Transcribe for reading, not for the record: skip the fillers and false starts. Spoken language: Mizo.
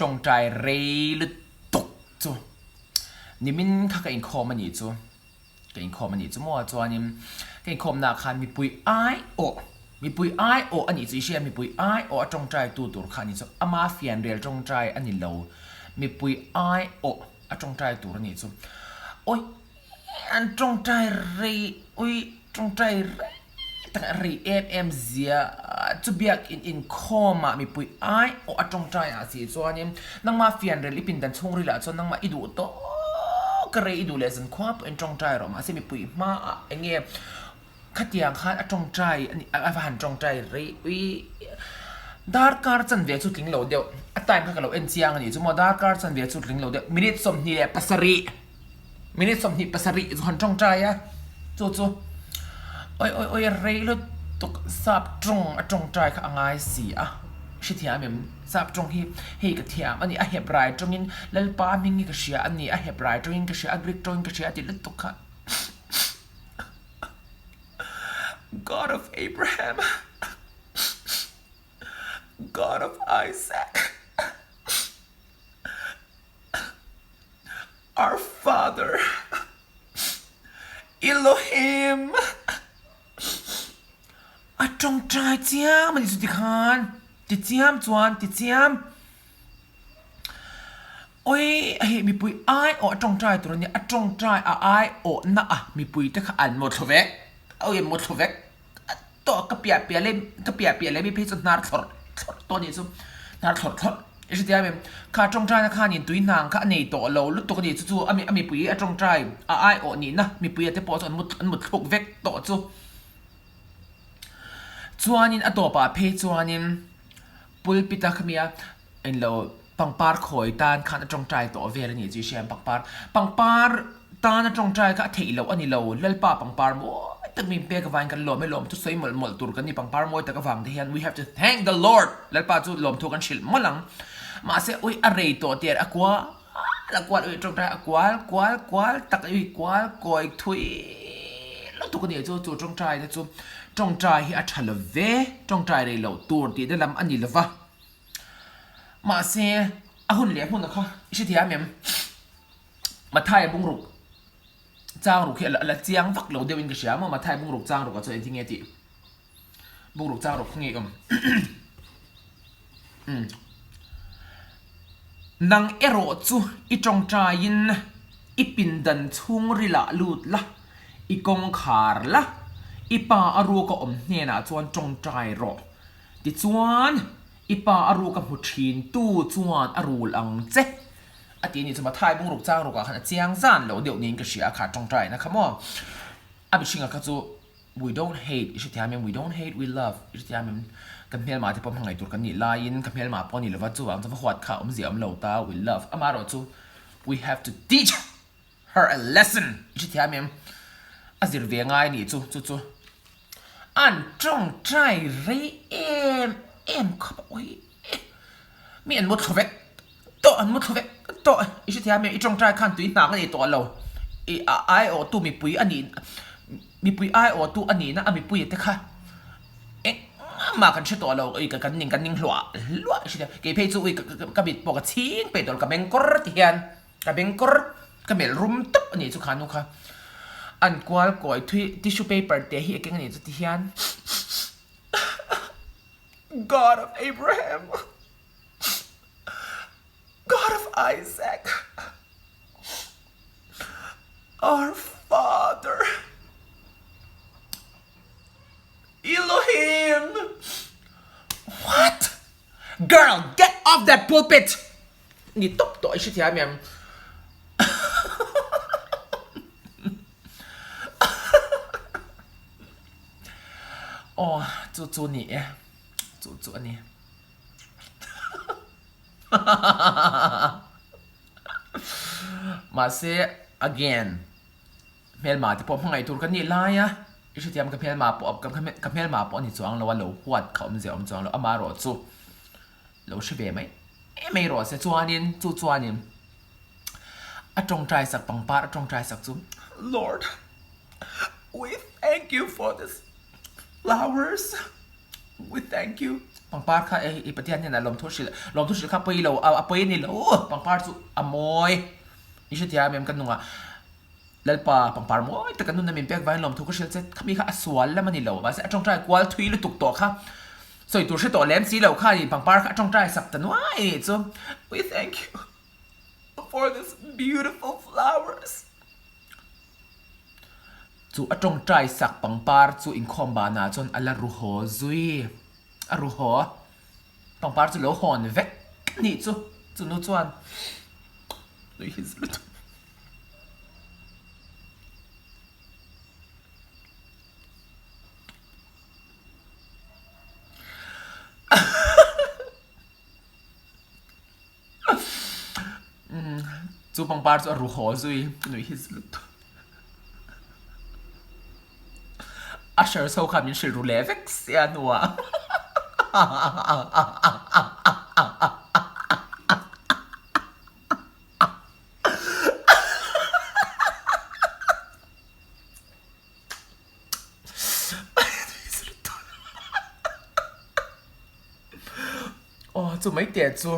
Tawngtai rei lutuk chu nimin kha ka inkhawm a nih chu, ka inkhawm a nih chu maw chuanin ka inkhawmnaah khan mipui ai awh, mipui ai awh a nih chu i hria mipui ai awh a tawngtai tu tur kha a nih chu, ama fianrial tawngtai a ni lo, mipui ai awh a tawngtai tur a nih chu, awi An tawngtai rei ui tawngtai rei tak a rei em em zia chu biakin inkhawm ah mipui ai awh a tawngtai ah si chuanin nangmah fianrel i pindan chhungril ah chuan nangmah i duh tawk a rei i duh leh zankhua pawhin tawngtai rawh mahse mipui hma ah enge Khatiang khan a tawngtai a ni a va han tawngtai rei ui darkar chanve chu tling lo deuh a time kha ka lo en chiang a ni chu maw darkar chanve chu tling lo deuh minute 27 minute 27 chu han tawngtai a chu chu oi oi oi rei lutuk sap tawng a tawngtai kha a ngai si a hrethiam em sap tawng hi hei ka thiam a ni a Hebrai tawngin Lalpa hming hi ka hria a ni a Hebrai tawngin ka hria a Greek tawngin ka hria a ti lutuk kha. God of Abraham, God of Isaac, our Father, Elohim. A tawngtai chiam a ni chu tikhan, ti chiam chuan ti chiam. Oi hei mipui ai awh a tawngtai tur a nia, a tawngtai a ai awh na a mipui te kha an maw thlu vek, oi an maw thlu vek tawh ka piah piah leh ka piah piah leh mi phei chu hnar thlawrh thlawrh tawh a nih chu, hnar thlawrh thlawrh i hretia em kha tawngtai na khanin tui hnang kha a nei tawh lo lutuk a ni chu chu a mi a mipui a tawngtai a ai awh nihna mipui a te pawh chu an mut an mut thluk vek tawh chu. Chuanin a tawpah phei chuanin pulpit a khami a Englo pangpar khawi tan khan a tawngtai tawh vel a nih chu i hria pangpar pangpar tan a tawngtai kha a theih loh a ni lo Lalpa pangpar mawi tak min pek avangin kan lawm e lawmthu sawi mawlh mawlh tur kan ni pangpar mawi tak avang te hian we have to thank the Lord Lalpa chu lawmthu kan hrilh mawlh ang mahse ui a rei tawh tir a kual a kual ui tawngtai a kual kual kual tak ui kual kawi thui lutuk a nih chu chu tawngtai te chu tawngtai hi a tha lo ve tawngtai rei loh tur tih te lam a ni lova. Mahse, a hun leh hmun kha i hrethiam em? Mathaia bungruk changruk hi a la chiang vak lo deuhin ka hria maw? Mathaia bungruk changruk ah chuan engtin nge tih? Bungruk changruk kha nge i awm? Umm. Nang erawh chu i tawngtaiin i pindan chhungrilah lut la, i kawngkhar la, i pa a ruaka awm hnenah chuan tawngtai rawh. Tichuan, i pa a ruk a hmu thin tu chuan a rul ang che, a ti a ni. Chu Mathai bungruk chang rukah khan a chiang zan lo deuh niin ka hria a, kha tawngtaina kha maw. A mihringa kha chu we don't hate i hrethiam em, we don't hate, we love i hrethiam em. Kan hmelma te pawh hmangaih tur kan nih laiin ka hmelma pawh a ni lova, chuvang chu va huat kha awmzia a awm lo ta, we love. Amaherawhchu we have to teach her a lesson i hrethiam em, a zir ve ngai a nih chu, chu chu. An tawngtai rei em em khawp a ui mi an mu thlu vek tawh an mu thlu vek tawh i hrethiam em i tawngtai khan tui hnak a nei tawh lo i ai awh tu mipui a nih mipui ai awh tu a nih na a mipui te kha engmah kan hre tawh lo ui kan ning kan ning hluah hluah i hrethiam kei phei chu ui ka mit pawh ka chhing pei tawh lo ka beng kawr ti hian. Ka beng kawr ka melh rum tawp a nih chu kha nu kha. An kual kawi thui tissue paper te hi a keng a nih chu ti hian God of Abraham God of Isaac our father Elohim What? Girl get off that pulpit! Ni tawp tawh i hrethiam em? Aw, chu chu ni e, chu chu a ni. Mahse, again, hmelma te pawh hmangaih tur kan nih lai a, i hrethiam ka hmelma pawh ka hmelma pawh a ni chuang lo a, lo huat kha awmzia a awm chuang lo, amaherawh chu lo hre ve mai mai rawh se chuanin chu chuanin a tawngtai sak pangpar a tawngtai sak chu Lord we thank you for this flowers we thank you. Pangpar kha e i Pathian hian a lawmthu hrilh lawmthu hrilh kha pawi lo a pawi a ni lo pangpar chu a mawi i hrethiam em ka nungah Lalpa pangpar mawi tak a nunna min pek vangin lawmthu ka hrilh che khami kha a sual lam a ni lo mahse a tawngtai kual thui lutuk tawh kha sawi tur hre tawh lem si lo kha ni pangpar kha a tawngtai sak ta nuai a nih chu we thank you for this beautiful flowers. Chu a tawngtai sak pangpar chu inkhawm banah chuan a la ru haw zui. A ru haw. Pangpar chu lo hawn vek a nih chu. Chu nu chuan nui hi zir lutuk. Chu pangpar chu a ru haw zui nui hi zir lutuk. A hrer chho khan min hrilh ru leh vek sia hnuah. Aw chu mai teh chu.